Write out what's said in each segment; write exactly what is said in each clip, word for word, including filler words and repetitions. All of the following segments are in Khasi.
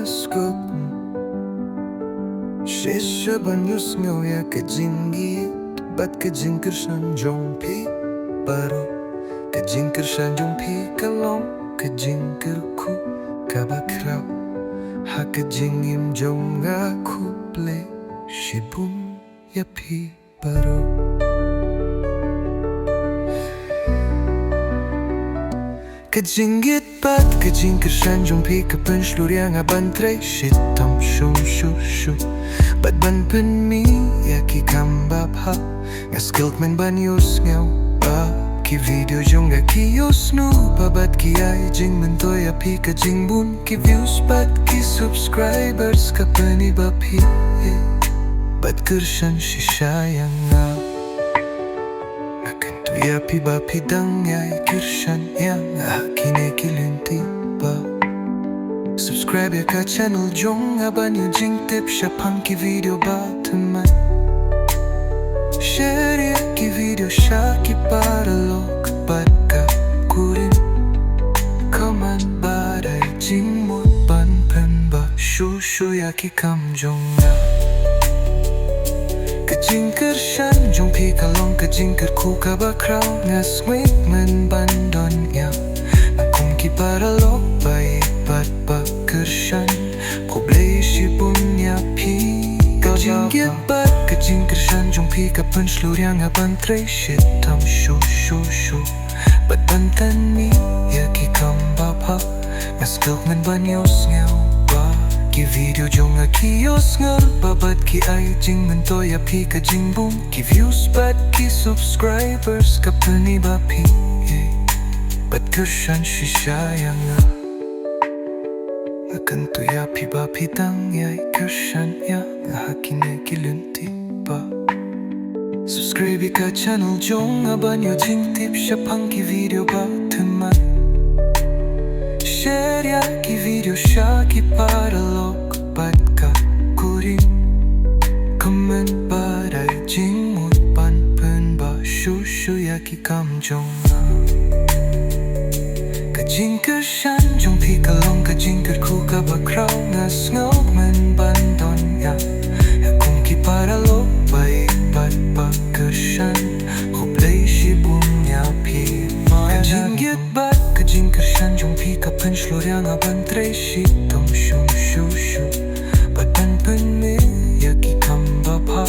Sngewbha shisha ban ïohsngew ïa ka jingïeit bad ka jingkyrshan jong phi baroh. Ka jingkyrshan jong phi ka long ka jingkyrkhu kaba khraw ha ka jingim jong nga. Khublei shibun ïa phi baroh. Ka jingïeit bad ka jingkyrshan jong phi ka pynshlur ïa nga ban trei shitom shuh shuh shuh bad ban pynmih ïa ki kam ba bha. Nga sngewkmen ban ïohsngew ba ki video jong nga ki ïohsngew ba bad ki ai jingmyntoi ïa phi. Ka jingbun ki views bad ki subscribers ka pyni ba phi bad kyrshan shisha ïa nga. Nga kyntu ïa phi ba phi dang ïai kyrshan ïa nga ha kine ki lynti ba. Subscribe ïa ka channel jong nga ban ïoh jingtip shaphang ki video ba thymmai. Share ïa ki video sha ki paralok bad ka kurim. Comment bad ai jingmut ban pynbha shuh shuh ïa ki kam jong nga. Ka jingkyrshan jong phi ka long ka jingkyrkhu kaba khraw. Nga sngewkmen ban don ïa nga kum ki paralok ba ïeit bad ba kyrshan. Khublei shibun ïa phi. Ka jingïeit bad ka jingkyrshan jong phi ka pynshlur ïa nga ban trei shitom shuh shuh shuh bad ban pynmih ïa ki kam ba bha. Nga sngewkmen ban ïohsngew ba ki video jong nga ki ïohsngew ba bad ki ai jingmyntoi ïa phi. Ka jingbun ki views bad ki subscribers ka pyni ba phi bad kyrshan shisha ïa nga. Nga kyntu ïa phi ba phi dang ïai kyrshan ïa nga ha kine ki lynti ba. Subscribe ïa ka channel jong nga ban ïoh jingtip shaphang ki video ba thymmai. Share ïa ki video sha ki paralok bad ka kurim. Comment bad ai jingmut ban pynbha shuh shuh ïa ki kam jong nga. Ka jingkyrshan jong phi ka long ka jingkyrkhu kaba khraw. Nga sngewkmen ban don ïa nga kum ki paralok ba ïeit bad ba kyrshan. Khublei shibun ïa phi. Ka jingïeit bad ka jingkyrshan jong phi ka pynshlur ïa nga ban trei shitom shuh shuh shuh bad ban pynmih ïa ki kam ba bha.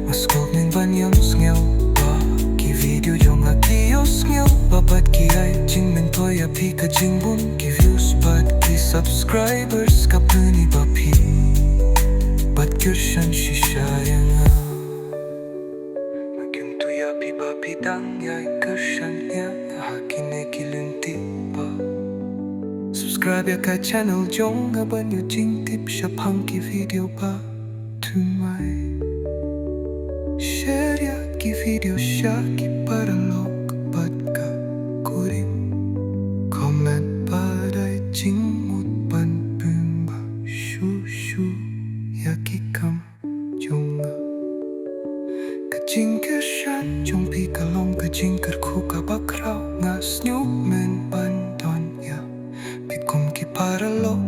Nga sngewkmen ban ïohsngew ba ki video jong nga ki ïohsngew ba bad ki ai jingmyntoi ïa phi. Ka jingbun ki views bad ki subscribers ka pyni ba phi bad kyrshan shisha ïa nga. Nga kyntu ïa phi ba phi dang ïai kyrshan ïa nga ha kine ki lynti ba. Subscribe ïa ka channel jong nga ban ïoh jingtip shaphang ki video ba thymmai. Share ïa ki video sha ki paralok bad ka kurim. Comment bad ai jingmut ban pynbha shuh shuh ïa ki kam jong nga. Ka jingkyrshan jong phi ka long ka jingkyrkhu kaba khraw. Nga sngewkmen ban don ïa phi kum ki paralok